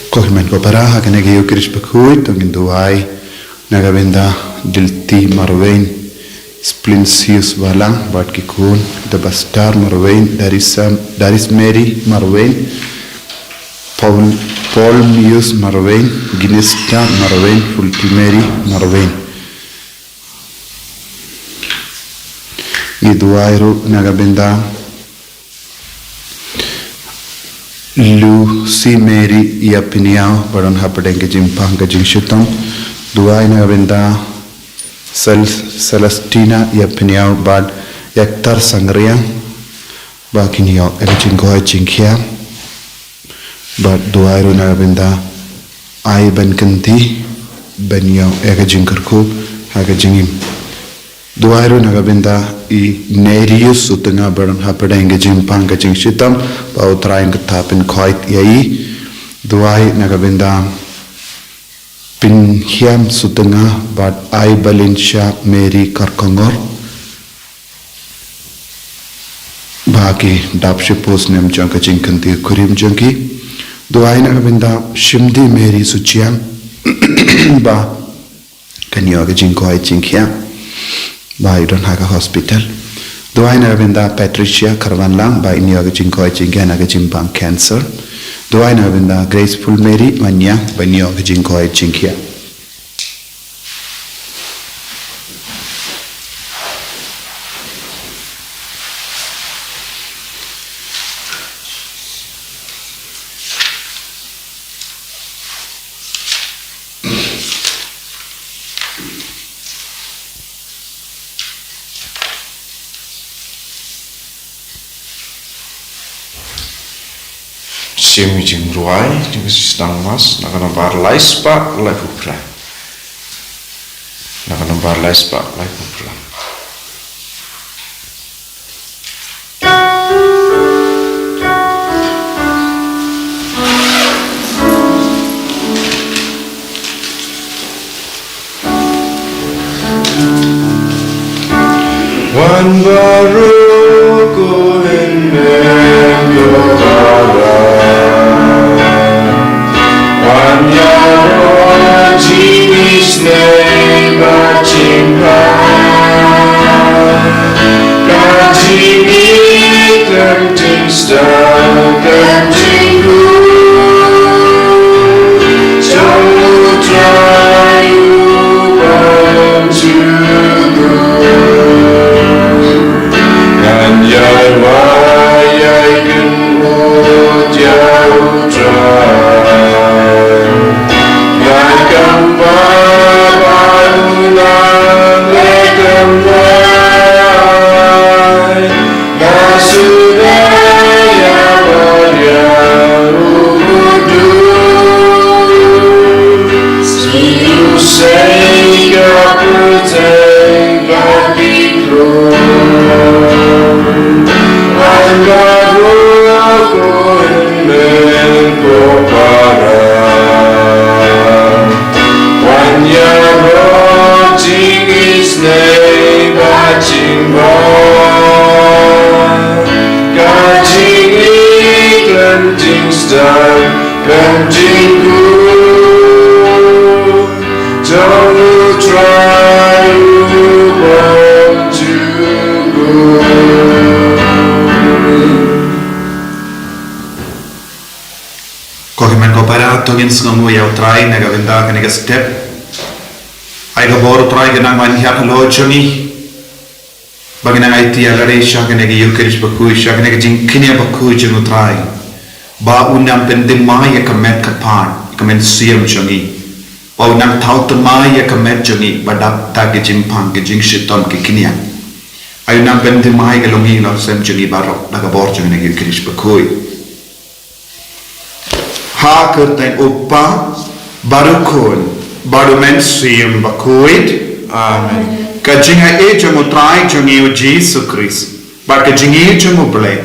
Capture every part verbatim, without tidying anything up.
Ko hynmen ko para, ha kane ka Ïewkyrpad bakhuid to ngin duwai na ka bynta Dilti Marwein, Splinsius Balang bad ki khun, Debastar Marwein, Darisam, Daris Mary Marwein, Paul, Paul Mius Marwein, Ginista Marwein, Fulti Mary Marwein. Ngi duwai ruh na ka bynta Lucy Mary Ïapynïaw ba don hapdeng ka jingpang ka jingshitom. Duwai na ka bynta Cel-, Celestina Ïapynïaw bad Ïaktar Sangriang ba kin ïoh ïa ka jingkoit jingkhiah. Bad duwai ruh na ka bynta Aibankynti, ban ïoh ïa ka jingkyrkhu ha ka jingim. Duwai ruh na ka bynta i Nerius Sutnga ba don hapdeng ka jingpang ka jingshitom, ba U Trai un kyrta pynkhoit ïa i. Duwai na ka bynta Pynhiam Sutnga bad Aibalinsha Mary Karkongor, ba ki dap shiphew snem jong ka jingkynti kurim jong ki. Duwai na ka bynta Shimdi Mary Suchiang ba kan ïoh ka jingkoit jingkhiah ba i don ha ka hospital. Duwai na ka bynta Patricia Kharwanlang ba in ïoh ka jingkoit jingkhiah na ka jingpang cancer. Duwai na ka bynta Graceful Mary Manyang ba in ïoh ka jingkoit jingkhiah. Shim i jingrwai, jong ka sdang mas, na ka nambar lai spah, lai phew phra. Na ka nambar lai spah, lai phew phra. Wan baroh ko hynmen ko para, wan ïaroh jingisynei bad jingpang. Ka jingïeit khlem jingstad khlem jingkhuid jong U Trai u bym jukut. Ngan ïai wai ïai kynnoh ïa U Trai. Ngan kyrpad ba un nang leh kynmaw. Nga shu dei ïa Maria u kudus, i u sei ka pyrthei bad ki khun. Wan baroh ko hynmen ko para, wan ïaroh jingisynei bad jingpang. Ka jingïeit khlem jingstad khlem jingkhuid jong U Trai u bym jukut. Ko hynmen ko para, to ngin sngewnguh ïa U Trai na ka bynta kane ka step. Ai ka bor U Trai ka nang ban hiar halor jong ngi, ba ngin nang aiti ïa lade sha kane ka Ïewkyrpad bakhuid, sha kane ka jingkñia bakhuid jong U Trai, ba un nang pynthymmai ïa ka met ka phad, ïa ka mynsiem jong ngi, ba un nang thaw thymmai ïa ka met jong ngi ba dap da ka jingpang ka jingshitom ka kñia. Ai un nang pynthymmai ïa ka longïing longsem jong ngi baroh da ka bor jong kane ka Ïewkyrpad bakhuid. Ha ka kyrteng U Kpa, bad U Khun, bad U Mynsiem Bakhuid. Amen. Ka jingaiei jong U Trai jong ngi U Jisu Khrist, bad ka jingïeit jong U Blei,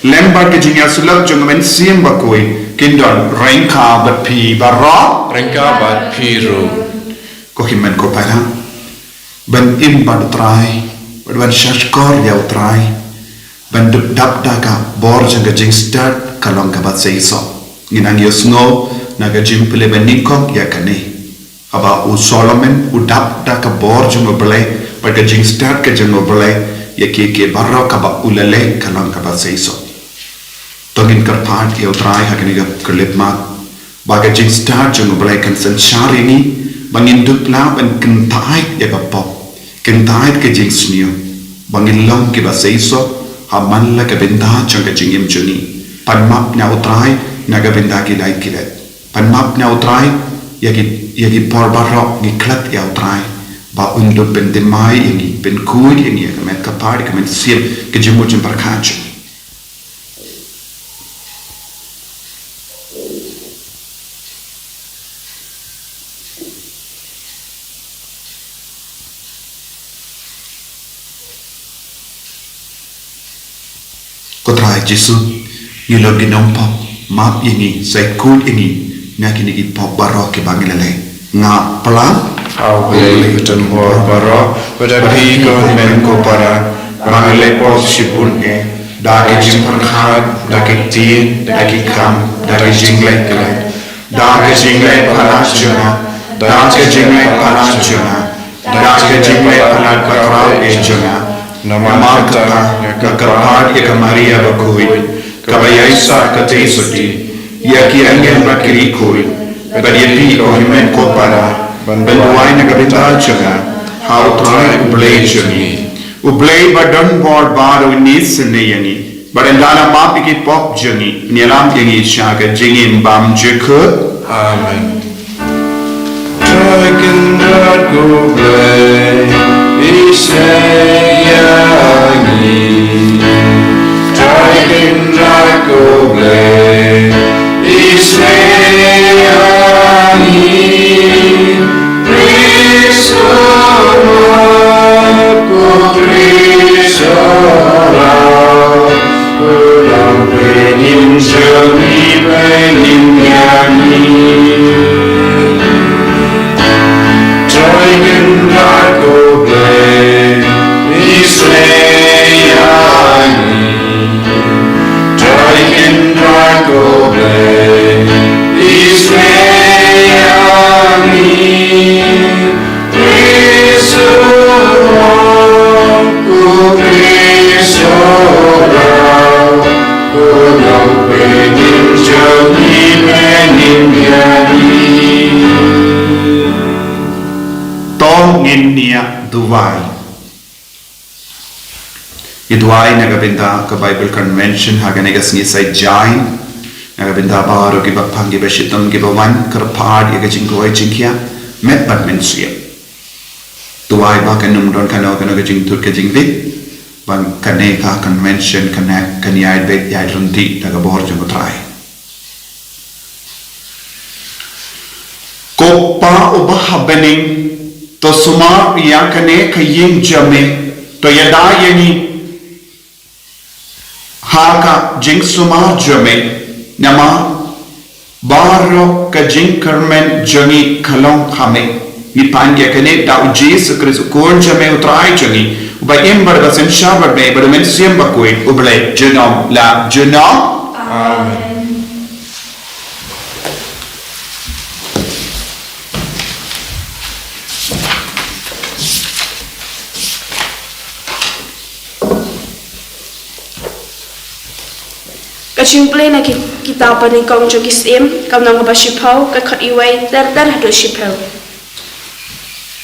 lem bad ka jingïasyllok jong U Mynsiem Bakhuid, kin don ryngkat bad phi baroh. Ryngkat bad phi ruh. Ko hynmen ko para, ban im bad U Trai, ban shahshkor ïa U Trai, ban dup dap da ka bor jong ka jingstad ka long kaba seisoh. Ngin nang ïohsngew Na ka jingpule ba nyngkong ïa kane, haba u Solomon u dap da ka bor jong U Blei bad ka jingstad ka jong U Blei ïa ki ki baroh kaba u la leh ka long kaba seisoh. To ngin kyrpad ïa U Trai ha kane ka khyllipmat ba ka jingstad jong U Blei kan synshar ïa ngi ba ngin dup lah ban kyntait ïa ka pop, kyntait ka jingsniew, ba ngin long kiba seisoh ha man la ka bynta jong ka jingim jong ngi. Pan map na U Trai na ka bynta ki dei ki dei. Pan map na U Trai ïa ki, ïa ki por baroh ngi klet ïa U Trai ba un dup pynthymmai ïa ngi, pynkhuid ïa ngi ïa ka met ka phad, ïa ka mynsiem, ka jingmut jingpyrkhat jong ngi. Ko Trai Jisu, ngi long ki nongpop, map ïa ngi, sa khuid ïa ngi na kine ki pop baroh kiba ngi la leh. Nga pla ha U Blei uba don bor baroh, bad ha phi ko hynmen ko para, ba nga la leh pop shibun eh, da ka jingpyrkhat, da ka ktien, da ki kam, da ka jingleh klet, da ka jingleh palat jong nga, da ka jingleh palat jong nga, da ka jingleh palat bakhraw eh jong nga. Namar kata nga kyrpad ïa ka Maria bakhuid, kaba ïaisah ka tei sotti, ïa ki angel bad ki riewkhuid, bad ïa phi ko hynmen ko para, ban duwai na ka bynta jong nga ha U Trai U Blei jong ngi. U Blei ba don bor baroh un isynei ïa ngi bad un da la map ïa ki pop jong ngi, un ïalam ïa ngi sha ka jingim bymjukut. Amen. Trai Kynrad ko Blei, isynei ïa ngi. Trai Kynrad ko Blei, isynei ïa ngi. Khrist u map, ko Khrist u rah, ko Nongpynim jong ngi, pynim ïa ngi. Trai Kynrad ko Blei, isynei ïa ngi. Trai Kynrad ko Blei, isynei ïa ngi. Khrist u map, ko Khrist u rah, ko Nongpynim jong ngi, pynim ïa ngi. To ngin ïa duwai. Ngi duwai na ka bynta ka Bible Convention ha kane ka sngi Saitjaiñ, na ka bynta baroh kiba pang, kiba shitom, kiba wan, kyrpad ïa ka jingduwai jingkhiah met bad mynsiem. Duwai ba kan ym don kano kano ka jingthut ka jingdih, ba kane ka convention kan, kan ïai beit ïai ryntih da ka bor jong U Trai. Ko Pa uba ha bneng, to sumar ïa kane ka ïing jong me, to ïada ïa ngi ha ka jingsumar jong me, namar baroh ka jingkyrmen jong ngi ka long ha me. Ngi pan ïa kane da U Jisu Khrist U Khun jong me U Trai jong ngi, uba im bad uba synshar bad me bad U Mynsiem Bakhuid U Blei junom la junom. Amen. Ka jingpule na ki, kitab ba nyngkong jong ki Syiem, ka lynnong kaba shiphew, ka dkhot iwei ter ter haduh shiphew.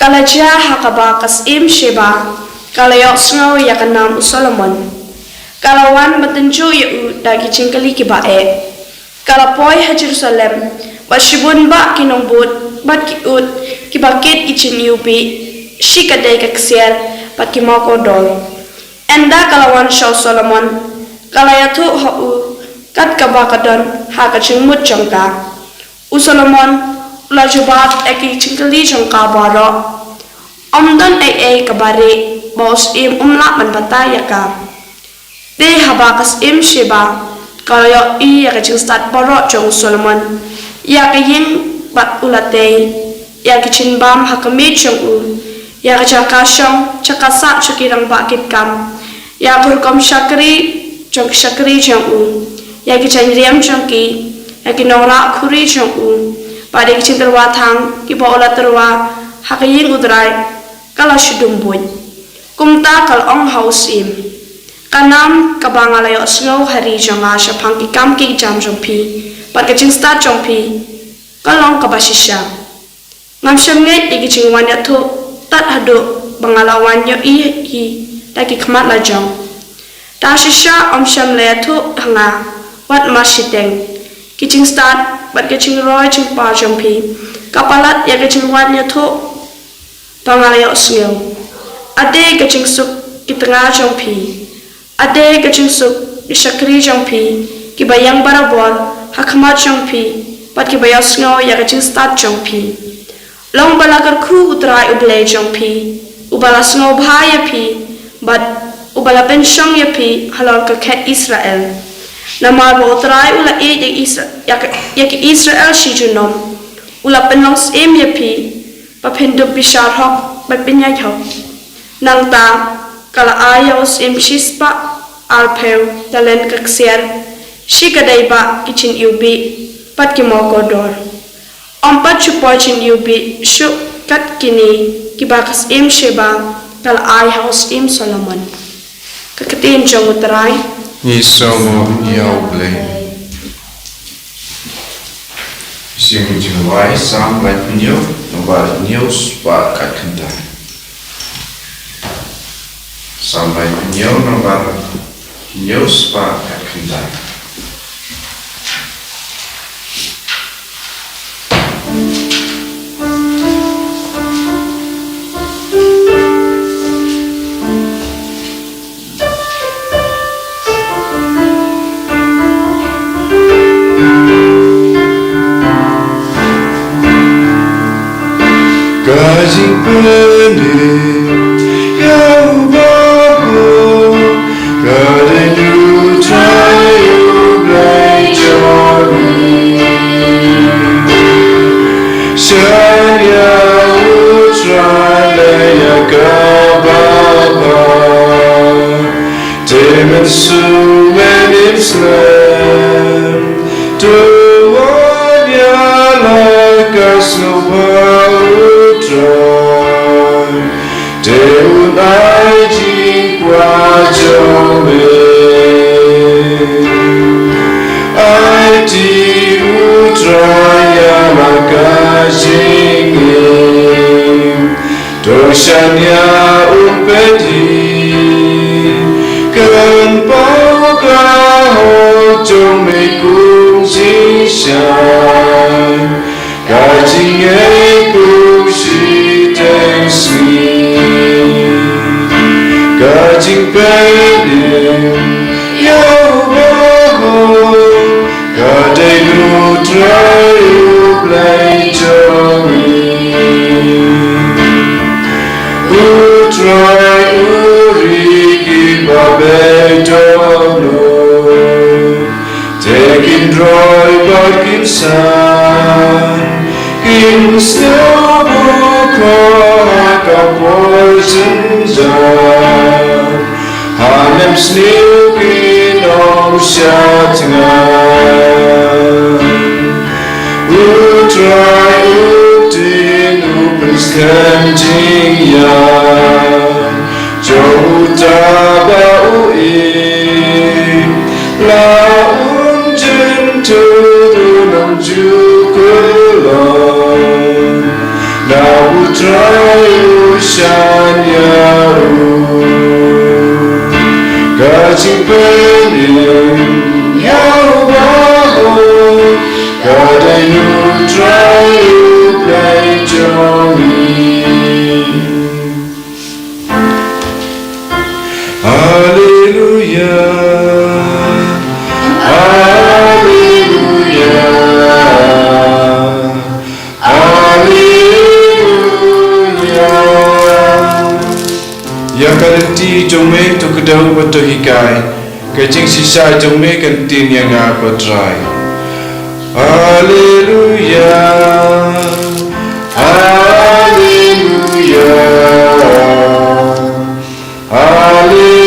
Ka la jia ha kaba ka Syiem Sheba ka la ïohsngew ïa ka nam u Solomon. Ka la wan ban tynjuh ïa u da ki jingkylli kiba eh. Ka la poi ha Jerusalem bad shibun bah ki nongbud bad ki ut kiba kit ki jingïewbih shikatdei ka ksiar bad ki mawkordor. Ynda ka la wan sha u Solomon, ka la ïathuh ha u kat kaba ka don ha ka jingmut jong ka. U Solomon u la jubab ïa ki jingkylli jong ka baroh. Ym don ei ei kaba rieh ba u syiem um lah ban batai ïa ka. Te haba ka Syiem Sheba ka la ïohi ïa ka jingstad baroh jong u Solomon, ïa ka ïing ba u la tei, ïa ki jingbam ha ka miej jong u, ïa ka jaka shong jaka sah jong ki rangbah kitkam, ïa ka rukom shakri jong ki shakri jong u, ïa ki jingriam jong ki, ïa ki nongrah khuri jong u, bad ïa ki jingtyrwa thang kiba u la tyrwa ha ka ïing U Trai, ka la shu dum buit. Kumta ka la ong ha u syiem: Ka nam kaba nga la ïohsngew ha ri jong nga shaphang ki kam ki jam jong phi bad ka jingstad jong phi, ka long kaba shisha. Ngam shym ngeit ïa ki jingwan ïathuh tad haduh ba nga la wan ïohi hi da ki khmat la jong. Da shisha ym shym la ïathuh ha nga wat mar shiteng. Ki jingstad bad ki jingroi jingpar jong phi ka palat ïa ki jingwan ïathuh ba nga la ïohsngew. Ade ka jingsuk ki tnga jong phi, ade ka jingsuk ki shakri jong phi, kiba ïeng barabor ha khmat jong phi bad kiba ïohsngew ïa ka jingstad jong phi. Long ba la kyrkhu U Trai U Blei jong phi, uba la sngewbha ïa phi bad uba la pynshong ïa phi halor ka khet Israel. Namar ba U Trai u la ïeit ïa Isra-, ïa ka, ïa ki Israel shi junom, u la pynlong syiem ïa phi ba phin dup bishar hok bad pynïaid hok. Nangta ka la ai ïa u syiem shispah arphew talent ka ksiar, shi ka dei ba ki jingïewbih bad ki mawkordor. Ym pat shu poi jingïewbih shuh kat kine kiba ka syiem Sheba ka la ai ha u syiem Solomon. Ka ktien jong U Trai. Ngi sngewbha ïa U Blei. Sngewbha ïa u Blei. Salm laiphew hynñiew, nombar hynñiew spah khatkhyndai. Salm laiphew hynñiew, nombar hynñiew spah khatkhyndai. Ka jingpynim ïa U Bahoh, ka dei U Trai U Blei jong ngi. Shaniah U Trai leh ïa kaba bha, te men sumar, men im slem. To wan ïaleh ka sngewbha U Trai, te un ai jingkwah jong me. Aiti U Trai ïa la ka jingim, to shaniah un peit hi. Kan paw ka hok jong me kum jingshai, ka jingngeit kum shiteng sngi. Ka jingpynim ïa U Bahoh, ka dei U Trai U Blei jong ngi. U Trai u ri kiba beit dohnud, te kin roi bad kin san, kin sngewbha ha ka por jynjar. Hangne sniew kin ym shah tnga. U Trai u ktien, u pynskhem jingïap jong uta ba u ïeit. La un jynthut, un ym ju kyllon, namar U Trai u shaniah ruh. Ka jingpynim ïa U Bahoh, ka dei U Trai U Blei jong ngi. Haleluia. Haleluia. Haleluia. Ïa ka lynti jong me to kdew bad to hikai. Ka jingshisha jong me kan ktien ïa nga, ko Trai. Haleluia. Haleluia. Haleluia.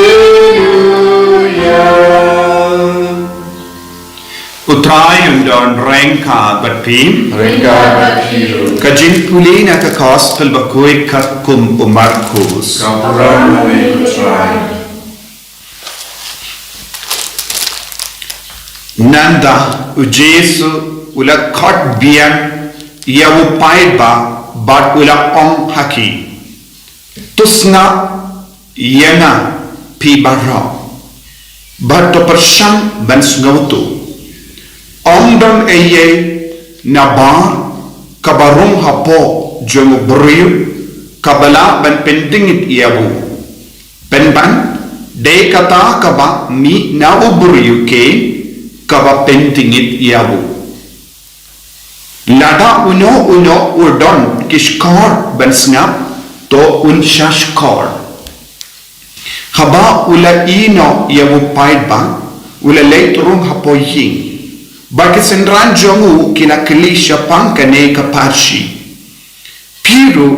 U Trai un don Ryngkat bad phi. Ryngkat bad phi ruh. Ka jingpule na ka Gospel bakhuid katkum u Markus. Ka burom ïa me ko Trai. Nangta u Jisu u la khot biang ïa u paidbah bad u la ong ha ki, to sngap ïa nga phi baroh, bad to pyrshang ban sngewthuh. Ym don ei ei nabar kaba rung hapoh jong u briew kaba lah ban pyndngit ïa u, pynban dei kata kaba mih na u briew keiñ kaba pyndngit ïa u. Lada uno uno u don ki shkor ban sngap, to un sha shkor. Haba u la ïehnoh ïa u paidbah, u la leit rung hapoh ïing, bad ki synran jong u ki la kylli shaphang kane ka parshi. Phi ruh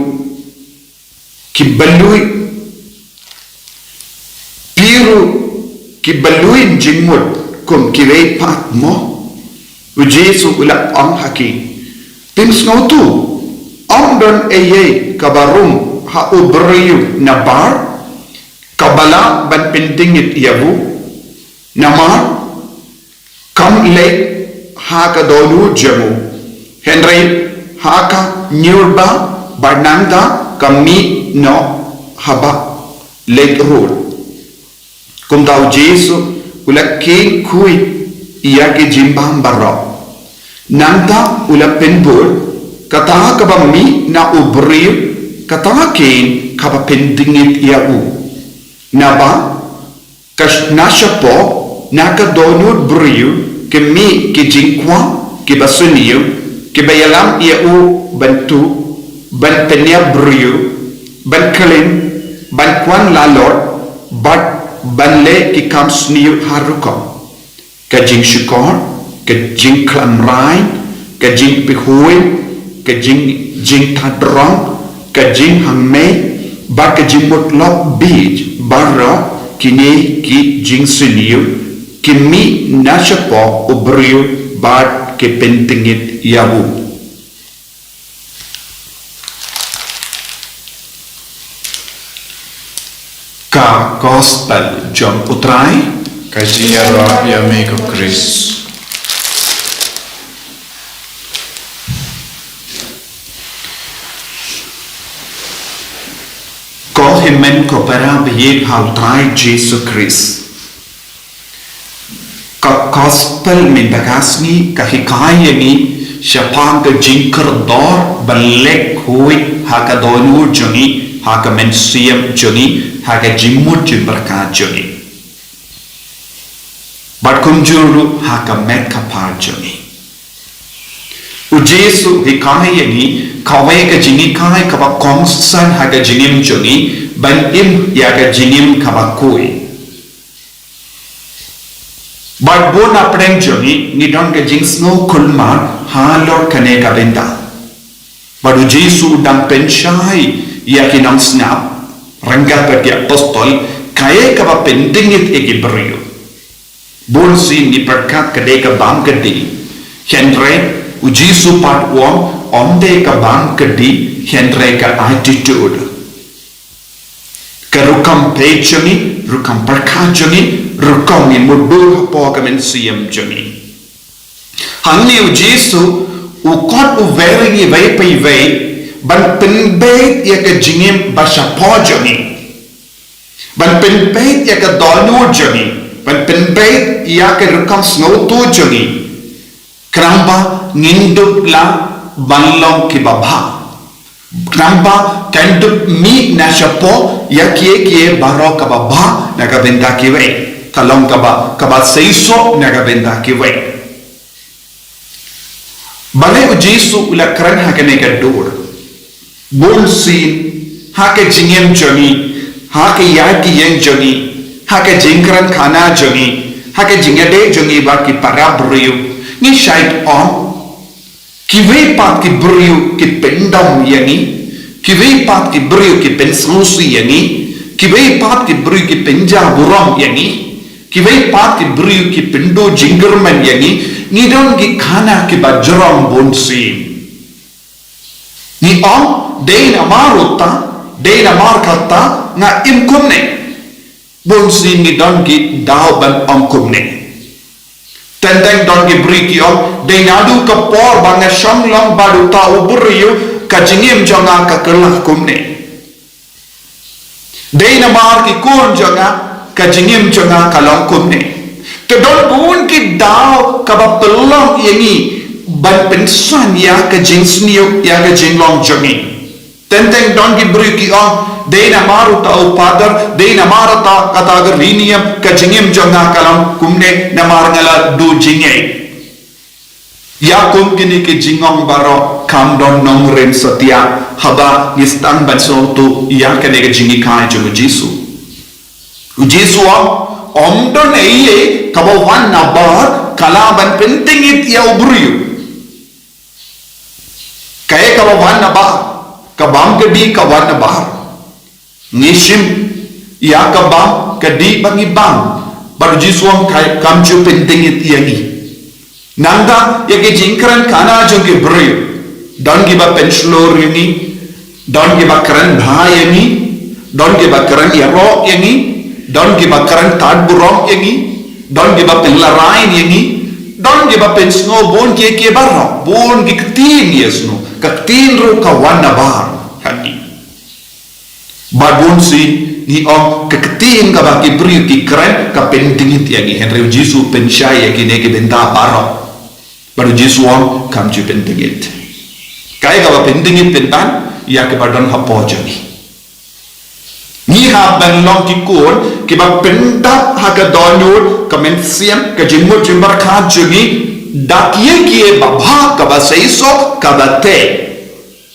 ki balui, phi ruh ki balui jingmut kum kiwei pat mo? U Jisu u la ong ha ki, phin sngewthuh, ym don ei ei kaba rung ha u briew nabar kaba lah ban pyndngit ïa u. Namar kam leit ha ka dohnud jong u, hynrei ha ka jingïohi, bad nangta ka mih noh haba leit rud. Kumta u Jisu u la kheiñ khuid ïa ki jingbam baroh. Nangta u la pynbud, kata kaba mih na u briew, kata keiñ kaba pyndngit ïa u. Naba ka sh-, na shapoh, na ka dohnud briew, ki mih ki jingkwah kiba sniew, kiba ïalam ïa u ban tuh, ban pynïap briew, ban khlem, ban kwah lalot, bad ban leh ki kam sniew har rukom. Ka jingshukor, ka jingkhlaiñ rai, ka jingpyrkhat, ka jing, jingthaw rong, ka jinghangmei, bad ka jingmut lok bieit, baroh kine ki jingsniew ki mih na shapoh u briew bad ki pyndngit ïa u. Ka Gospel jong u Trai. Ka jingïarap ïa me ko Khrist. Ko hynmen ko para baieit ha u Trai Jisu Khrist. Ka Gospel mynta ka sngi ka hikai ïa ngi shaphang ka jingkordor ban leh khuid ha ka dohnud jong ngi, ha ka mynsiem jong ngi, ha ka jingmut jingpyrkhat jong ngi. Bad kumjuh ruh ha ka met ka phad jong ngi. U Jisu u hikai ïa ngi kawei ka jinghikai kaba kongsan ha ka jingim jong ngi, ban im ïa ka jingim kaba khuid. Bad bun na pdeng jong ngi, ngi don ka jingsngew kulmar halor kane ka bynta. Bad u Jisu u dang pynshai ïa ki nongsngap, ryngkat bad ki apostol, kaei kaba pyndngit ïa ki briew. Bun sien ngi pyrkhat ka dei ka bam ka dih, hynrei u Jisu pat u ong, ym dei ka bam ka dih, hynrei ka attitude. Ka rukom peit jong ngi, rukom pyrkhat jong ngi, rukom ngi mutdur hapoh ka mynsiem jong ngi. Hangne u Jisu u khot u wer ïa ngi iwei pa iwei ban pynbeit ïa ka jingim ba shapoh jong ngi, ban pynbeit ïa ka dohnud jong ngi, ban pynbeit ïa ka rukom sngewthuh jong ngi. Khnang ba ngin dup lah ban long kiba bha. Khnang ba kan dup mih na shapoh ïa kiei kiei baroh kaba bha na ka bynta kiwei, ka long kaba, kaba seisoh na ka bynta kiwei. Balei u Jisu u la kren ha kane ka dur? Bun sien ha ka jingim jong ngi, ha ka ïaid ka ïeng jong ngi, ha ka jingkren khana jong ngi, ha ka jingïadei jong ngi bad ki para briew, ngi shait ong, kiwei pat ki briew ki pyndam ïa ngi, kiwei pat ki briew ki pynsngewsih ïa ngi, kiwei pat ki briew ki pynjah burom ïa ngi. Kiwei pat ki briew ki pynduh jingkyrmen ïa ngi, ngi don ki khana kiba jrong bun sien. Ngi ong, dei namar uta, dei namar kata, nga im kumne. Bun sien ngi don ki daw ban ong kumne. Teng teng don ki briew ki ong, dei naduh ka por ba nga shong long bad uta u briew ka jingim jong nga ka kylla kumne. Dei namar ki khun jong nga ka jingim jong nga ka long kumne. Te don bun ki daw kaba pynlong ïa ngi ban pynsan ïa ka jingsniew ïa ka jinglong jong ngi. Teng teng don ki briew ki ong, dei namar uta u pader, dei namar uta kata ka ri niam ka jingim jong nga ka long kumne namar nga la duh jingngeit. Ïa kum kine ki jingong baroh kam don nongrim satia haba ngi sdang ban sngewthuh ïa kane ka jinghikai jong u Jisu. U Jisu ong, ym don ei ei kaba wan nabar ka lah ban pynthingit ïa u briew. Kaei kaba wan nabar, ka bam ka dih ka wan nabar. Ngi shim ïa ka bam ka dih ba ngi bam. Bad u Jisu u ong, kam ju pynthingit ïa ngi. Nangta ïa ki jingkren khana jong ki briew. Don kiba pynshlur ïa ngi. Don kiba kren bha ïa ngi. Don kiba kren ïaroh ïa ngi. Don kiba kren tad burom ïa ngi. Don kiba pynlehrain ïa ngi. Don kiba pynsngew bun ki, ki baroh. Bun ki ktien ïa sngew. Ka ktien ruh ka wan nabar ha ngi. Bad bun sien ngi ong ka ktien kaba ki briew ki kren ka pynthingit ïa ngi, hynrei u Jisu u pynshai ïa kine ki bynta baroh. Bad u Jisu u ong, kam ju pynthingit. Kaei kaba pynthingit pynban? Ïa kiba don hapoh jong ngi. Ngi hap ban long ki khun kiba pyndap ha ka dohnud, ka mynsiem, ka jingmut jingpyrkhat jong ngi da kiei kiei babha kaba seisoh, kaba theh.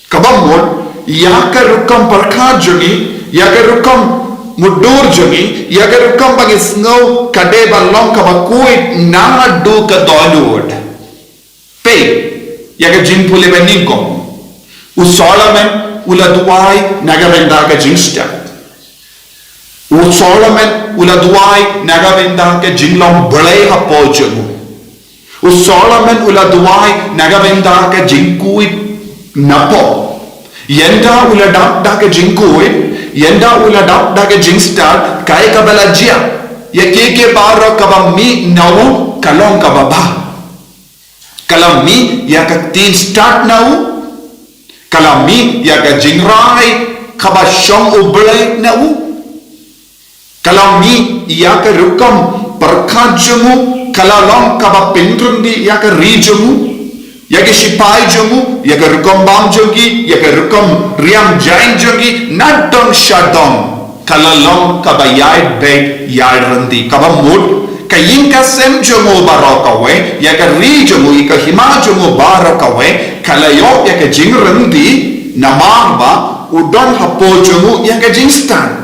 Kaba mut, ïa ka rukom pyrkhat jong ngi, ïa ka rukom mutdur jong ngi, ïa ka rukom ba ngi sngew ka dei ban long kaba khuid naduh ka dohnud. Peit ïa ka jingpule ba nyngkong. U Solomon u la duwai na ka bynta ka jingstad. U Solomon u la duwai na ka bynta ka jinglong blei hapoh jong u. U Solomon u la duwai na ka bynta ka jingkhuid napoh. Ynda u la dap da ka jingkhuid, ynda u la dap da ka jingstad, kaei kaba la jia? Ïa kiei kiei baroh kaba mih na u ka long kaba bha. Ka la mih ïa ka ktien stad na u. Ka la mih ïa ka jingrai kaba shong U Blei na u. Ka la mih ïa ka rukom pyrkhat jong u, ka la long kaba pynrem ïa ka ri jong u, ïa ki sipai jong u, ïa ka rukom bam jong ki, ïa ka rukom riam jain jong ki, na dong sha dong. Ka la long kaba ïaid beit ïaid ryndi, kaba mut ka ïing ka sem jong u baroh kawei, ïa ka ri jong u, ïa ka hima jong u baroh kawei, ka la ïoh ïa ka jingryndi namar ba u don hapoh jong u ïa ka jingstad.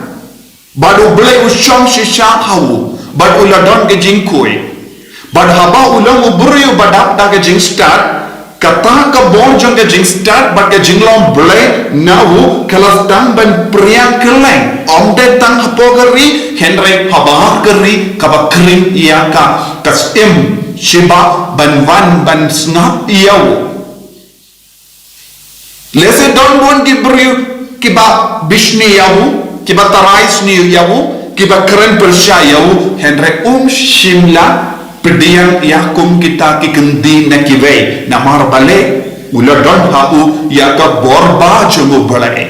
Bad U Blei u shong shisha ha u, bad u la don ka jingkhuid. Bad haba u long u briew ba dap da ka jingstad, kata ka bor jong ka jingstad bad ka jinglong Blei na u ka la sdang ban pyrshang kylleng, ym dei tang hapoh ka ri, hynrei habar ka ri kaba khring ïa ka, ka syiem shiba ban wan ban sngap ïa u. Lehse don bun ki briew kiba bishni ïa u, kiba tharai sniew ïa u, kiba kren pyrshah ïa u, hynrei um shym la pdiang ïa kum kita ki kyntien na kiwei, namar balei? U la don ha u ïa ka bor ba jong U Blei.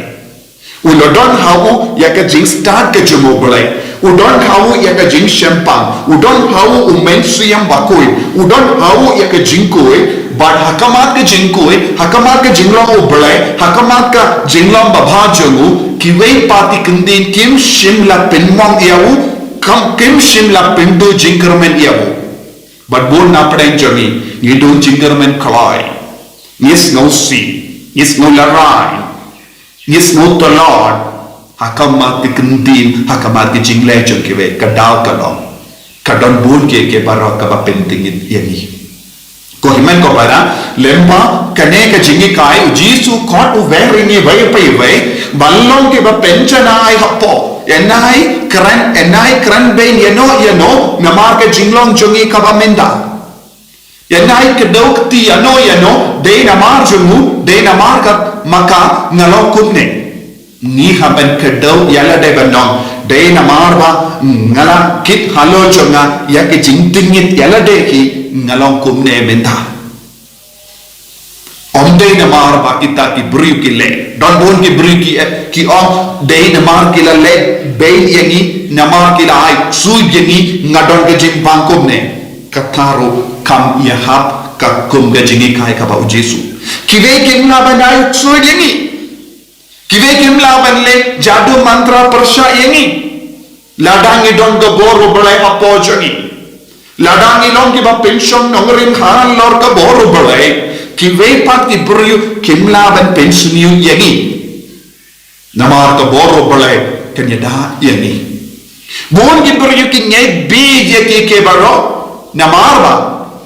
U la don ha u ïa ka jingstad ka jong U Blei. U don ha u ïa ka jingshemphang. U don ha u u mynsiem bakhuid. U don ha u ïa ka jingkhuid. Bad ha khmat ka jingkhuid, ha khmat ka jinglong U Blei, ha khmat ka jinglong babha jong u, kiwei pat ki kyntien kim shym la pynmong ïa u, kam kim shym la pynduh jingkyrmen ïa u. Bad bun na pdeng jong ngi, ngi duh jingkyrmen kloi. Ngi sngewsih, ngi sngew lehrain. Ngi sngew tlot, ha khmat ki kyntien, ha khmat ki jingleh jong kiwei, ka daw ka long. Ka don bun kiei kiei baroh kaba pynthingit ïa ngi. Ko hynmen ko para, lyngba kane ka jinghikai, u Jisu u khot u wer ïa ngi iwei pa iwei ban long kiba pynjanai hapoh. Ïa nai kren, ïa nai kren beiñ ïano ïano namar ka jinglong jong ngi kaba mynta. Ïa nai kdew kti ïano ïano, dei namar jong u, dei namar ka ma ka nga long kumne. Ngi hap ban kdew ïa lade ban ong, dei namar ba nga la kit halor jong nga ïa ka jingtngit ïa lade hi, nga long kumne mynta. Ym dei namar ba kita ki briew ki leh. Don bun ki briew ki, ki ong, dei namar ki la leh beiñ ïa ngi, namar ki la ai ksuid ïa ngi, nga don ka jingbang kumne. Kata ruh kam ïahap kum ka jinghikai kaba u Jisu. Kiwei kim lah ban ai ksuid ïa ngi. Kiwei kim lah ban leh jadu mantra pyrshah ïa ngi. Lada ngi don ka bor U Blei hapoh jong ngi, lada ngi long kiba pynshong nongrim halor ka bor U Blei, kiwei pat ki briew kim lah ban pynsniew ïa ngi. Namar ka bor U Blei kan ïada ïa ngi. Bun ki briew ki ngeit beit ïa ki, ki baroh, namar ba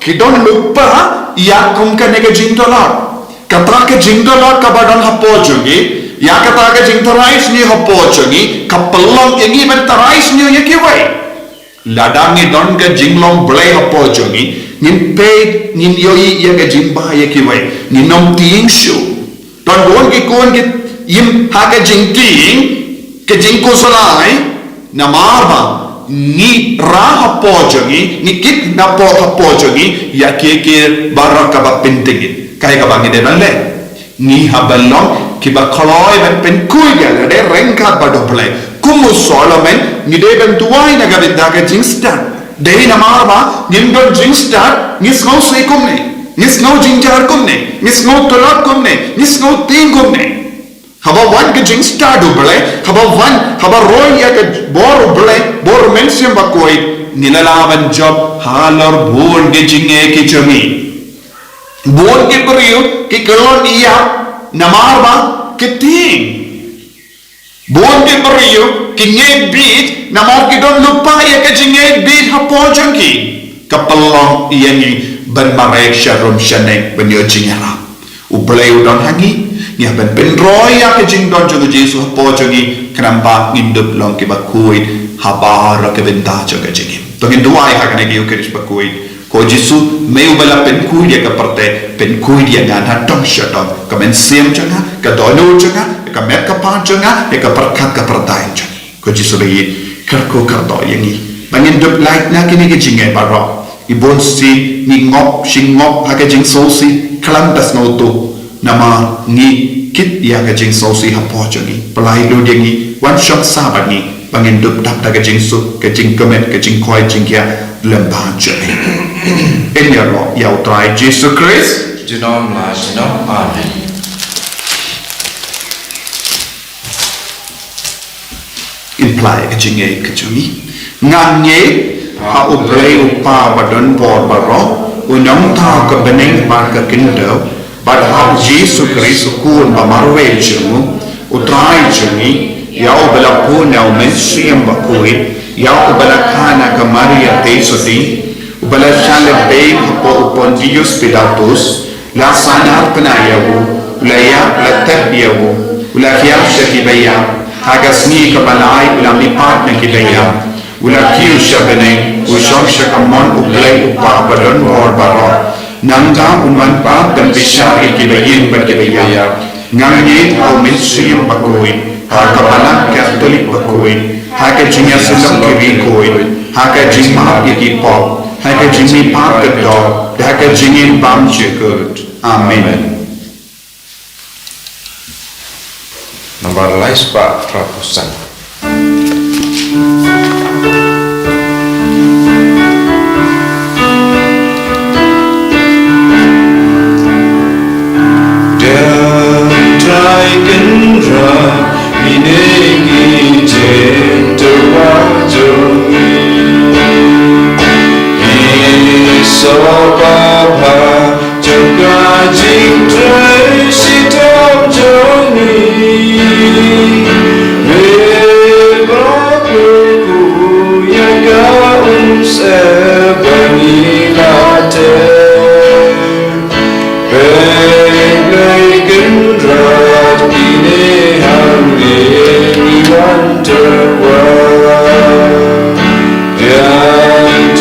ki don lypa ïa kum kane ka jingdolor. Kata ka jingdolor kaba don hapoh jong ngi, ïa kata ka jingtharai sniew hapoh jong ngi, ka pynlong ïa ngi ban tharai sniew ïa kiwei. Lada ngi don ka jinglong Blei hapoh jong ngi, ngin peit, ngin ïohi ïa ka jingbha ïa kiwei, ngin ym tieng shuh. Don bun ki khun ki im ha ka jingtieng, ka jingkhuslai, namar ba ngi rah hapoh jong ngi, ngi kit napoh hapoh jong ngi ïa kiei kiei baroh kaba pynthikna. Kaei kaba ngi dei ban leh? Ngi hap ban long kiba kloi ban pynkhuid ïa lade ryngkat bad U Blei. Kum u Solomon, ngi dei ban duwai na ka bynta ka jingstad. Dei namar ba ngim don jingstad, ngi sngewsih kumne, ngi sngew jynjar kumne, ngi sngew tlot kumne, ngi sngew tieng kumne. Haba wan ka jingstad U Blei, haba wan, haba roi ïa ka bor U Blei, bor U Mynsiem Bakhuid, ngi la lah ban jop halor bun ki jingeh ki jong ngi. Bun ki briew ki kyllon ïa namar ba ki tieng. Bun ki briew ki ngeit beit namar ki don lypa ïa ka jingngeit beit hapoh jong ki. Ka pynlong ïa ngi ban mareh sharum shaneng ban ïoh jingïarap. U Blei u don ha ngi, ngi hap ban pynroi ïa ka jingdon jong u Jisu hapoh jong ngi, khnang ba ngin dup long kiba khuid ha baroh ki bynta jong ka jingim. To ngin duwai ha kane ka Eucharist bakhuid. Ko Jisu, me uba la pynkhuid ïa ka pyrthei, pynkhuid ïa nga na dong sha dong, ka mynsiem jong nga, ka dohnud jong nga, ka met ka phad jong nga, ïa ka pyrkhat ka pyrthei jong nga. Ko Jisu ba ïeit, kyrkhu kyrdoh ïa ngi ba ngin dup lait na kine ki jingeh baroh. Ngi bun sien ngi ngop shi ngop ha ka jingsngewsih khlem da sngewthuh, namar ngi kit ïa ka jingsngewsih hapoh jong ngi. Pyllait lut ïa ngi, wan shong sah bad ngi ba ngin dup dap da ka jingsuk, ka jingkmen, ka jingkoit jingkhiah lem bad jong ngi. Ngin ïaroh ïa U Trai Jisu Khrist. Junom la junom. Amen. Ngin pyllait ka jingngeit ka jong ngi. Nga ngeit ha U Blei U Kpa ba don bor baroh, u nongthaw ka bneng bad ka khyndew, bad ha U Jisu Khrist u Khun ba marwei jong u, U Trai jong ngi, ïa uba la bun na U Mynsiem Bakhuid, ïa uba la kha na ka Maria Theisotti, uba la shah leh beiñ hapoh u Pontius Pilatus, la sahnarphna ïa u, u la ïap, la tep ïa u, u la hiar sha kiba ïap, ha ka sngi kaba lai u la mihpat na kiba ïap, u la kiew sha bneng, u shong sha kamon U Blei U Kpa ba don bor baroh. Nangta un wan pat ban bishar ïa kiba ïeng bad kiba ïap. Nga ngeit ha U Mynsiem Bakhuid, ha ka Balang Katholik bakhuid, ha ka jingïasyllok ki riewkhuid, ha ka jingmap ïa ki pop, ha ka jingmihpat ka doh, da ha ka jingim bymjukut. Amen. Nambar lai spah phra phew san. Dei Trai Kynrad, ine ki jingtyrwa jong ngi. Ki sngewbha jong ka jingtrei shitom jong ngi.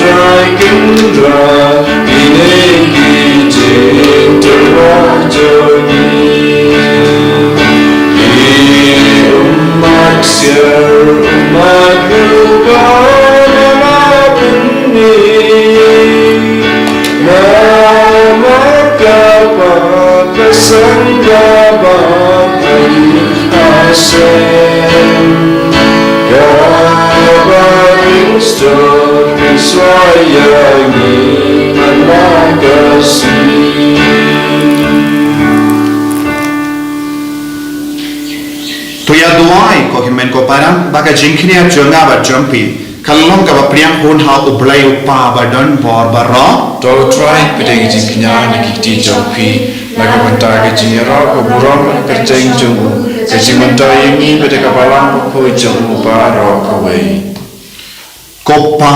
Trai Kynrad, ine ki jingtyrwa jong ngi. Ki ummat siar, ummat rupa, na la pynni. Namar ka pap ka sangha ba pynasem. Kaba Khrist u pynshoi ïa ngi man la ka sngi. To ïa duwai, ko hynmen ko para, ba ka jingkñia jong nga bad jong phi ka long kaba pdiang hun ha U Blei U Kpa ba don bor baroh. To U Trai pdiang jingkñia na ki kti jong phi, na ka bynta ka jingïaroh ka burom ka kyrteng jong u, ka jingmyntoi ïa ngi bad ka balang bakhuid jong u baroh kawei. Ko Kpa,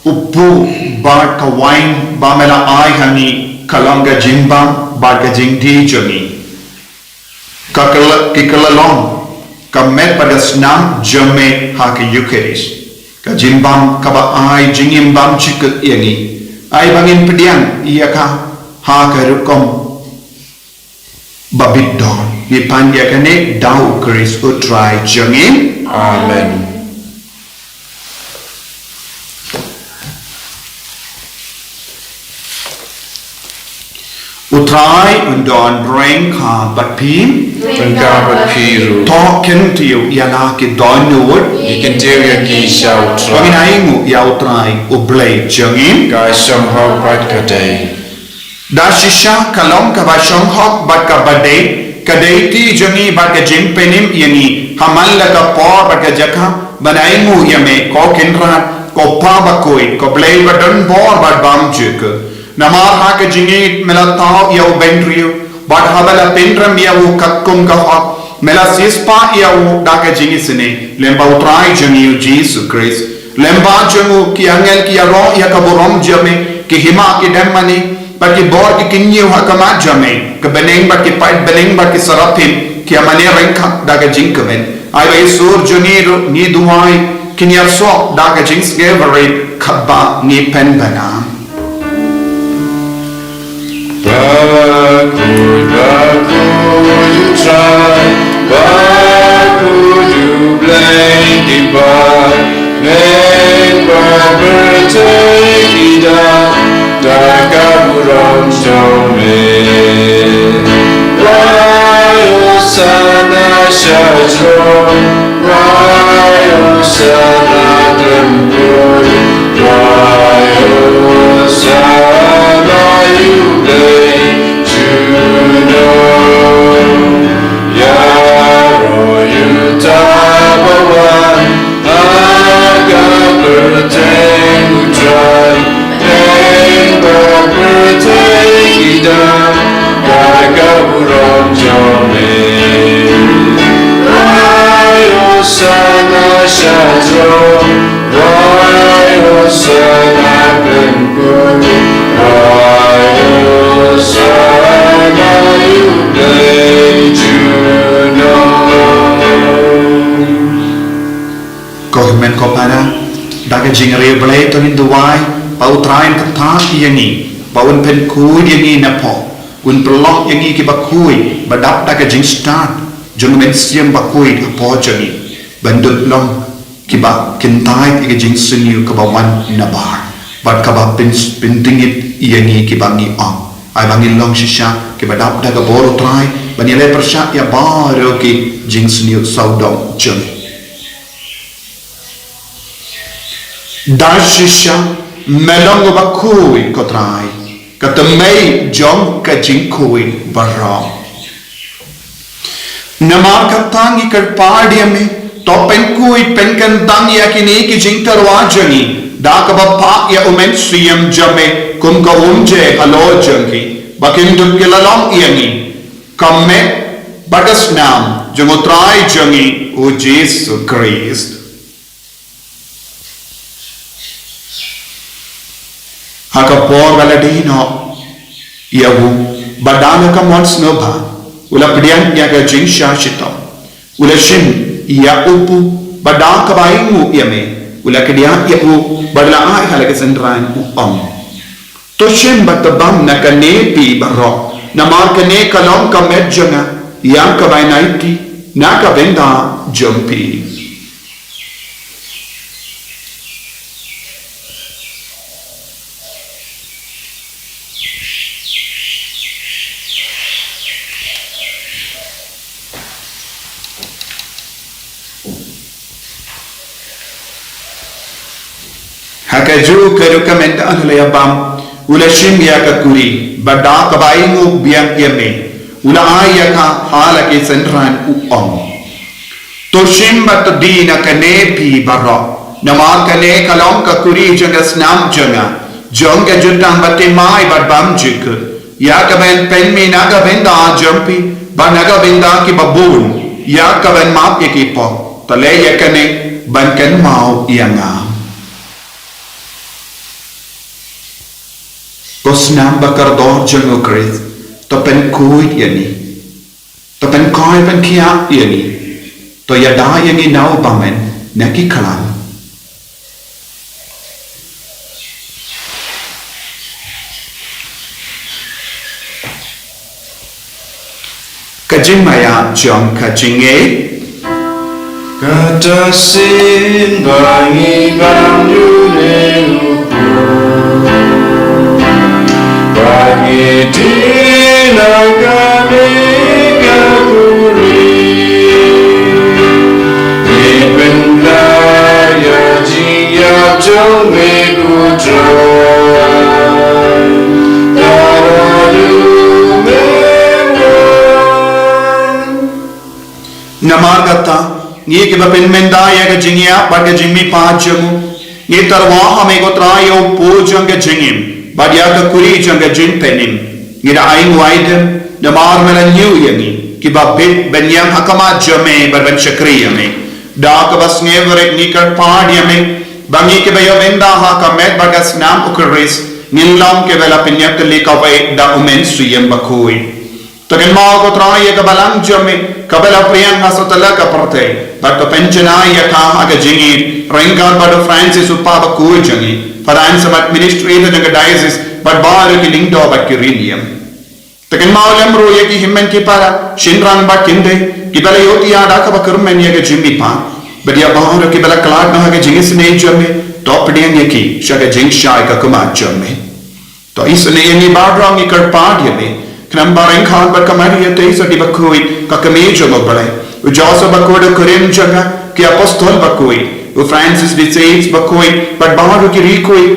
u pur bad ka wain ba me la ai ha ngi ka long ka jingbam bad ka jingdie jong ngi. Ka kylla-, ki kylla long ka met bad ka snam jong me ha ka Eukharist, ka jingbam kaba ai jingim bymjukut ïa ngi. Ai ba ngin pdiang ïa ka ha ka rukom ba bit don. Ngi pan ïa kane da U Khrist U Trai jong ngi. Amen. U Trai un don ryngkat bad phi. Ryngkat bad phi ruh. To kyntiew ïa la ki dohnud. Ngi kyntiew ïa ki sha U Trai. Ba ngin ainguh ïa U Trai U Blei jong ngi. Ka shong hok bad ka dei. Da shisha ka long kaba shong hok bad kaba dei, ka dei kti jong ngi bad ka jingpynim ïa ngi ha man la ka por bad ka jaka ban ainguh ïa me, ko Kynrad, ko Kpa bakhuid, ko Blei ba don bor bad bymjukut. Namar ha ka jingïeit me la thaw ïa u bynriew, bad haba la pynrem ïa u katkum ka hok, me la siewspah ïa u da ka jingisynei lyngba U Trai jong ngi U Jisu Khrist. Lyngba jong u ki angel ki ïaroh ïa ka burom jong me, ki hima ki dem mane, bad ki bor ki kynñiew ha khmat jong me, ki bneng bad ki paidbneng bad ki serafim ki ïa mane ryngkat da ka jingkmen. Ai ba ki sur jong ngi ruh, ngi duwai, kin ïasoh da ka jingsngew barit kaba ngi pynbna. Bakhuid, bakhuid U Trai, bakhuid U Blei ki paidbneng bad pyrthei ki dap da ka burom jong me. Rai Hosana sha jrong, rai Hosana khlem khuid, rai Hosana ïa U Blei junom. Ïaroh ïa uta ba wan ha ka kyrteng U Trai, bad pyrthei ki dap da ka burom jong me. Rai Hosana sha jrong, rai Hosana khlem khuid, rai Hosana ïa U Blei junom. Ko hynmen ko para, da ka jingriewblei to ngin duwai ba U Trai un kyntait ïa ngi, ba un pynkhuid ïa ngi na pop, un pynlong ïa ngi kiba khuid ba dap da ka jingstad jong U Mynsiem Bakhuid hapoh jong ngi, ban dup long kiba kyntait ïa ka jingsniew kaba wan nabar, bad kaba pyn-, pyndngit ïa ngi kiba ngi ong. Ai ba ngin long shisha kiba dap da ka bor U Trai ban ïaleh pyrshah ïa baroh ki jingsniew sawdong jong ngi. Da shisha me long uba khuid ko Trai, ka tymmen jong ka jingkhuid baroh. Namar kata ngi kyrpad ïa me, to pynkhuid pynkyntang ïa kine ki jingtyrwa jong ngi da kaba phah ïa U Mynsiem jong me kum ka umjai halor jong ki, ba kin dup ki la long ïa ngi ka met bad ka snam jong U Trai jong ngi U Jisu Khrist. Ha ka por ba la die noh ïa u, bad da ka mon sngewbha u la pdiang ïa ka jingshah shitom, u la shim ïa u pur, Bad da kaba ainguh ïa me, u la kdiah ïa u, bad u la ai ha la ki synran, u ong: To shim bad to bam na kane phi baroh, namar kane ka long ka met jong nga ïa ka ban aiti na ka bynta jong phi. Ha kajuh ka rukom mynta u la ïa bam, u la shim ïa ka kuri, bad da kaba ainguh biang ïa me, u la ai ïa ka ha la ki synran, u ong: To shim bad to die na kane phi baroh, namar kane ka long ka kuri jong ka snam jong nga, jong ka jutang bathymmai bad bymjukut, ïa ka ban pynmih na ka bynta jong phi bad na ka bynta kiba bun, ïa ka ban map ïa ki pop. To leh ïa kane ban kynmaw ïa nga. Ko snam ba kordor jong u Khrist, to pynkhuid ïa ngi. To pynkhuid pynkhiah ïa ngi. To ïada ïa ngi na u bymman na ki khlam. Ka jingmaïa jong ka jingngeit. Kata shisien ba ngi bam ïa une u briew, ba ngi die na kane ka kuri, ngi pynbna ïa ka jingïap jong me ko Trai. Namar kata, ngi kiba pynmynta ïa ka jingïap bad ka jingmihpat jong u, ngi tyrwa ha me ko Trai ïa u pud jong ka jingim bad ïa ka kuri jong ka jingpynim. Ngi da ainguh aidem namar me la ñiew ïa ngi kiba bit ban ïeng ha khmat jong me bad ban shakri ïa me. Da kaba sngewrit ngi kyrpad ïa me ba ngi kiba ïoh bynta ha ka met bad ka snam u Khrist, ngin long kiba la pynïatylli kawei da u Mynsiem Bakhuid. To kynmaw ko Trai ïa ka balang jong me kaba la pdiang ha satlak ka pyrthei, bad to pynjanai ïa ka ha ka jingïeit ryngkat bad u Francis u Papa bakhuid jong ngi, Father Anselm administrator jong ka diocese, bad baroh ki lyngdoh bad ki riewniam. To kynmaw lem ruh ïa ki hynmen ki para, shynrang bad kynthei, kiba la ïohthiah da kaba kyrmen ïa ka jingmihpat, bad ïa baroh kiba la khlad noh ha ka jingisynei jong me, to pdiang ïa ki sha ka jingshai ka khmat jong me. To isynei ïa ngi baroh, ngi kyrpad ïa me, khnang ba ryngkat bad ka Maria Theisotti bakhuid, ka kmie jong u Blei, u Joseph bakhuid u kurim jong ka, ki apostol bakhuid, u Francis de Sales bakhuid, bad baroh ki riewkhuid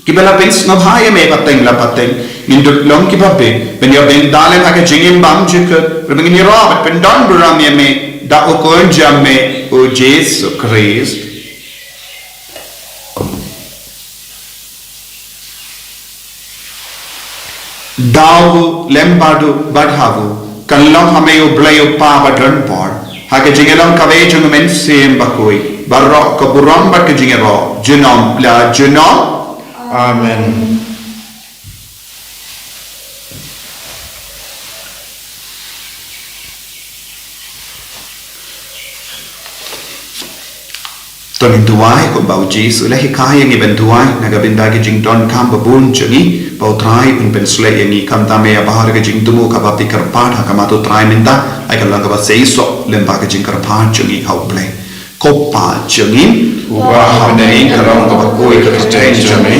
kiba la pynsngewbha ïa me pateng la pateng, ngin dup long kiba bit ban ïoh bynta lem ha ka jingim bymjukut, ruh ba ngin ïaroh bad pyndonburom ïa me da u Khun jong me u Jisu Khrist. Da u lem bad u bad ha u, kan long ha me u Blei u Kpa badonbor, ha ka jingïalong kawei jong u Mynsiem Bakhuid, baroh ka burom bad ka jingïaroh junom la junom. Amen. To ngin duwai kumba u Jisu u la hikai ïa ngi ban duwai, na ka bynta ki jingdonkam babun jong ngi, ba u Trai un pynshlur ïa ngi. Khamtam ïa baroh ka jingthmu kaba phi kyrpad ha khmat u Trai mynta, ai ka long kaba seisoh lem bad ka jingkyrpad jong ngi ha u Blei. Ko Pa jong ngi uba ha bneng, ka long kaba khuid ka kyrteng jong me,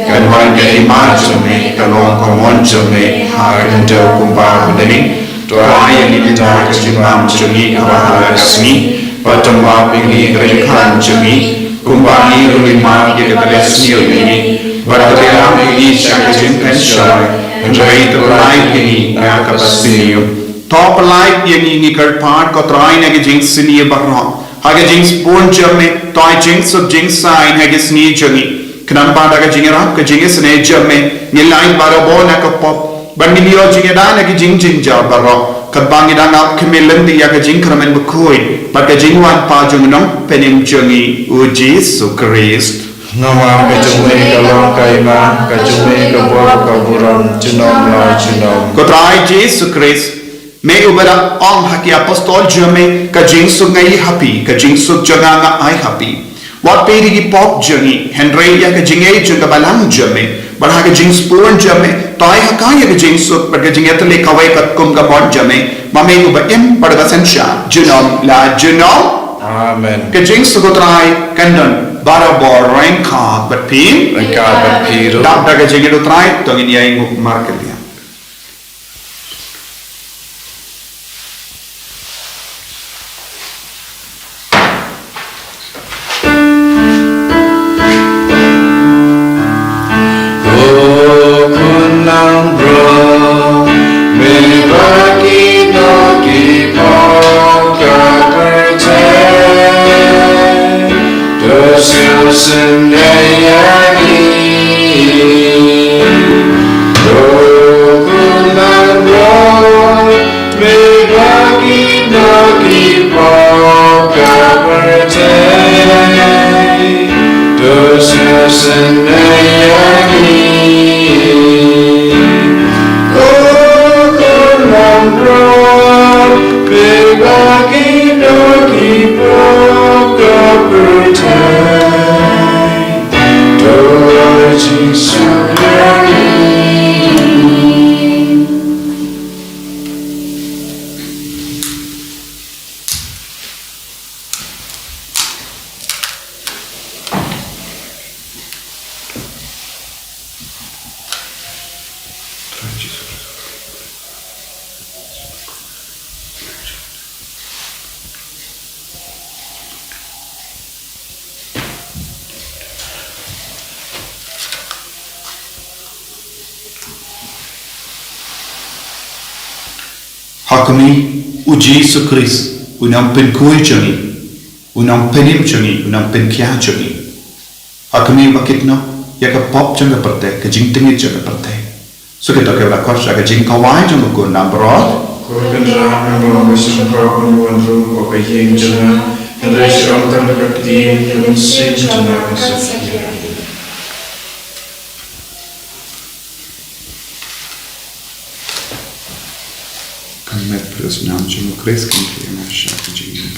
kan wan ka hima jong me, ka long ka mon jong me ha ka khyndew kumba ha bneng. To ai ïa ngi mynta ka jingbam jong ngi kaba ha ka sngi, bad to map ïa ngi ki ryngkat jong ngi, kumba ngi ruh ngi map ïa kita kiba sniew ïa ngi, bad to phah ïa ngi sha ka jingpynshoi, hynrei to pynlait ïa ngi na kaba sniew. To pynlait ïa ngi, ngi kyrpad ko Trai, na ki jingsniew baroh, ha ka jingsbun jong me, to ai jingsuk jingsaiñ ha ki sngi jong ngi. Khnang ba da ka jingïarap ka jingisynei jong me, ngin lait barabor na ka pop, bad ngin ïoh jingïada na ki jingjynjar baroh, katba ngi dang ap khmih lynti ïa ka jingkyrmen bakhuid bad ka jingwan pat jong u Nongpynim jong ngi u Jisu Khrist. Namar ka jong me ka long ka hima, ka jong me ka bor, ka burom junom la junom. Ko Trai Jisu Khrist, Me uba la ong ha ki apostol jong me, ka jingsuk nga ai ha phi, ka jingsuk jong nga nga ai ha phi. Wat peit ïa ki pop jong ngi, hynrei ïa ka jingngeit jong ka balang jong me. Bad ha ka jingsbun jong me, to ai ha ka ïa ka jingsuk bad ka jingïatylli kawei katkum ka mon jong me. Ma me uba im bad uba synshar junom la junom. Amen. Ka jingsuk U Trai kan don barabor ryngkat bad phi. Ryngkat bad phi ruh. Dap da ka jingngeit U Trai, to ngin ïainguh markylliang. Ko khun langbrot, me bad kino ki pop ka pyrthei, to sngewsynei ïa ngi. Ko khun langbrot, me bad kino ki pop ka pyrthei, to sngewsynei ïa ngi. Ko khun langbrot, me bad kino ki pop ka pyrthei, to ai jingsuk ïa ngi. Ha khmih, U Jisu Khrist, U Nongpynkhuid jong ngi, U Nongpynim jong ngi, U Nongpynkhiah jong ngi. Ha khmih, ba kit noh ïa ka pop jong ka pyrthei, ka jingtngit jong ka pyrthei. Sa kito kiba la khot sha ka jingkhawai jong U Khun langbrot. Ko Kynrad, me long ba shim pop bad wan ruh ha ka ïing jong nga, hynrei shu ong tang da ka ktien, ka mynsiem jong nga kan sa phylla. Kan met pyrshah nam jong U Khrist kan pynïaid sha ka jingim.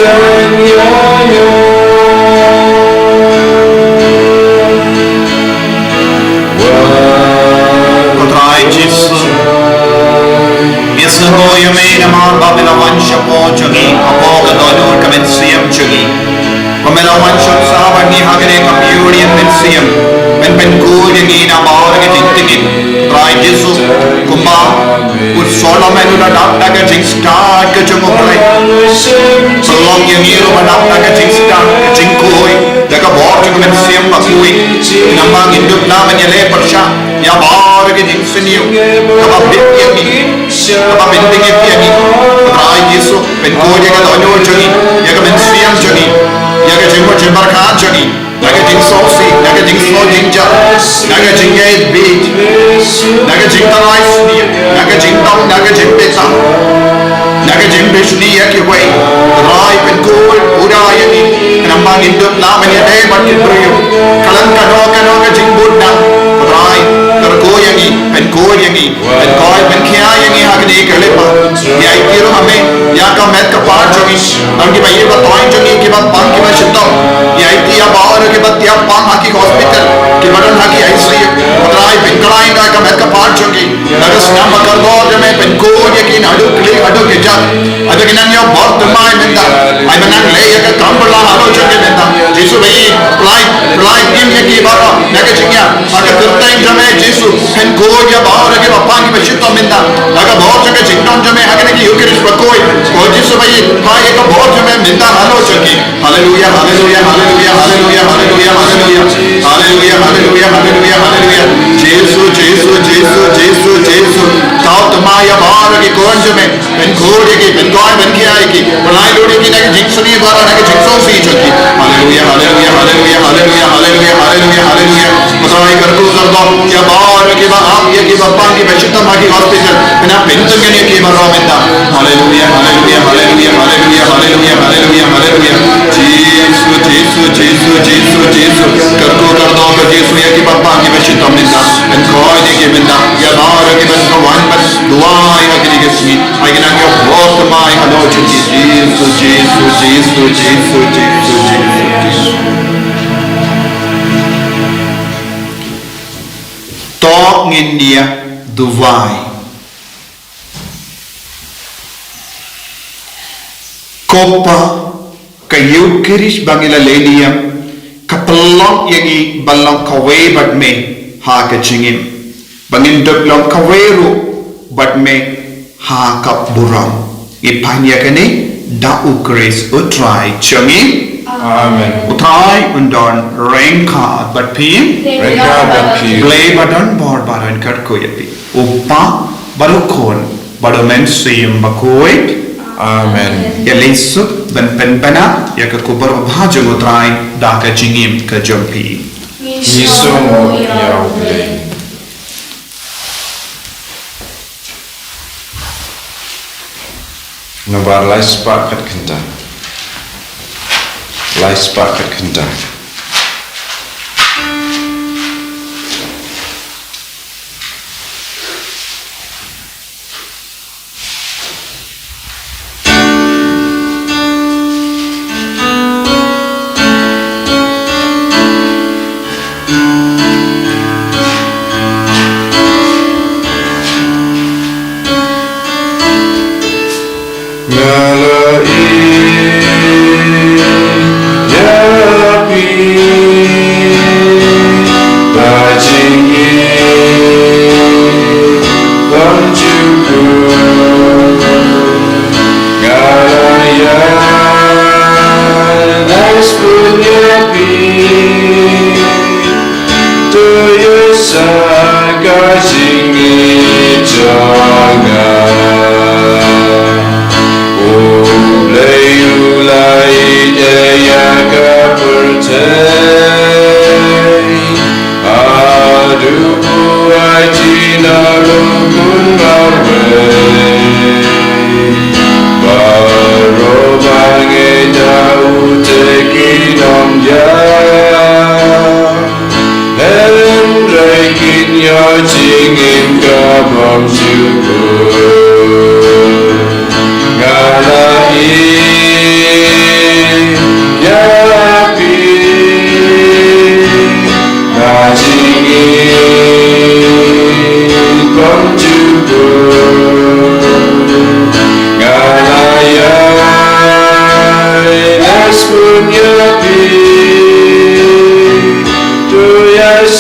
Ko Trai Jisu, ngi sngewnguh ïa me namar ba me la wan shapoh jong ngi hapoh ka dohnud ka mynsiem jong ngi. Ba me la wan shong sah bad ngi ha kane ka mynsiem, mynsiem, men pynkhuid ïa ngi na baroh ki jingtngit. Trai Jisu, kumba u Solomon u la dap da ka jingstad ka jong u Blei, pynlong ïa ngi ruh ba dap da ka jingstad ka jingkhuid da ka bor jong ka mynsiem bakhuid. Namar ngin dup na ban ïaleh pyrshah ïa baroh ki jingsniew kaba bit ïa ngi, kaba bit ïa ngi. Trai Jisu, pynkhuid ïa ka dohnud jong ngi, ïa ka mynsiem jong ngi, ïa ka jingmut jingpyrkhat jong ngi, na ka jingsngewsih, na ka jingsngew jingjia, na ka jingïeit bit, na ka jingtharai sniew, na ka jingdom, na ka jingbishni, na ka jingbishni ïa kiwei. Trai pynkhuid, pura ïa ngi, namar ngin dup na ban ïadei bad ki briew. Ka long kano kano ka jingbun dang, Trai, kyrkhu ïa ngi, pynkhuid ïa ngi. Pynkhuid, pynkhia ïa ngi ha kane ka lynti. Ïa ïa ki ruh ha me, ïa ka met ka phad jong ngi. Ïa kiba ïeit ba toiñ jong ngi, kiba pang kiba shitom. Ïa ïa ki ïa baroh kiba tiap pang ha ki hospital, kiba don ha ki I C U. Trai pynkhlaiñ da ka met ka phad jong ngi. Da ka snam ba kordor jong me, pynkhuid ïa ki naduh klik haduh kjat. Haduh ki nang ïa bor thymmai mynta. Ai ba nang leh ïa ka kam pynlong haduh jong ki mynta. Jisu ba ïeit, pynlait, pynlait im ïa ki baroh na ka jingïap. Ha ka kyrteng jong me Jisu, pynkhuid ïa baroh kiba pang kiba shitom mynta. Ha ka bor jong ka jingdon jong me ha kane ka Eucharist bakhuid. Ko Jisu ba ïeit, phai ïa ka bor jong me mynta halor jong ki. Haleluia, haleluia, haleluia, haleluia, haleluia, haleluia. Haleluia, haleluia, haleluia, haleluia. Jisu, Jisu, Jisu, Jisu, Jisu. Thaw thymmai ïa baroh ki khun jong me. Pynkhuid ïa ki, pynkhuid, pynkhia ïa ki. Pynlait lut ïa ki na ka jingsniew baroh, na ka jingsngewsih jong ki. Haleluia, haleluia, haleluia, haleluia, haleluia, haleluia, haleluia. Ko Trai kyrkhu kyrdoh ïa baroh kiba ap, ïa kiba pang, kiba shitom ha ki hospital. Kane pynthikna ïa ki baroh mynta. Haleluia, haleluia, haleluia, haleluia, haleluia, haleluia, haleluia. Jisu, Jisu, Jisu, Jisu, Jisu. Kyrkhu kyrdoh ko Jisu ïa kiba pang, kiba shitom mynta. Pynkhuid ïa ki mynta. Ïa baroh kiba sngewbha ban duwai ha kine ki sngi. Ai ki nang ïa bor thymmai halor jong ki. Jisu, Jisu, Jisu, Jisu, Jisu, Jisu. To ngin ïa duwai. Ko Pa, ka Eucharist ba ngi la leh niam, ka pynlong ïa ngi ban long kawei bad me ha ka jingim, ba ngin dup long kawei ruh bad me ha ka burom. Ngi pan ïa kane da U Khrist U Trai jong ngi. Amen. U Trai un don ryngkat bad phi. Ryngkat bad phi. Blei ba don bor ba don kyrkhu ïa phi. U Pa bad U Khun bad U Mynsiem Bakhuid. Amen. Ïaleh suk ban pynbna ïa ka khubor babha jong U Trai da ka jingim ka jong phi. Ngi sngewnguh ïa U Blei. Nombar lai spah khat khyndai. Lai spah khat khyndai. Nga la ïeit ïa phi.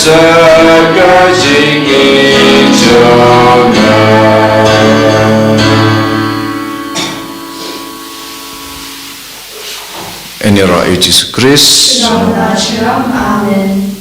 Sa ka jingim jong nga. Yn ïaroh ïa u Jisu Khrist. Amen.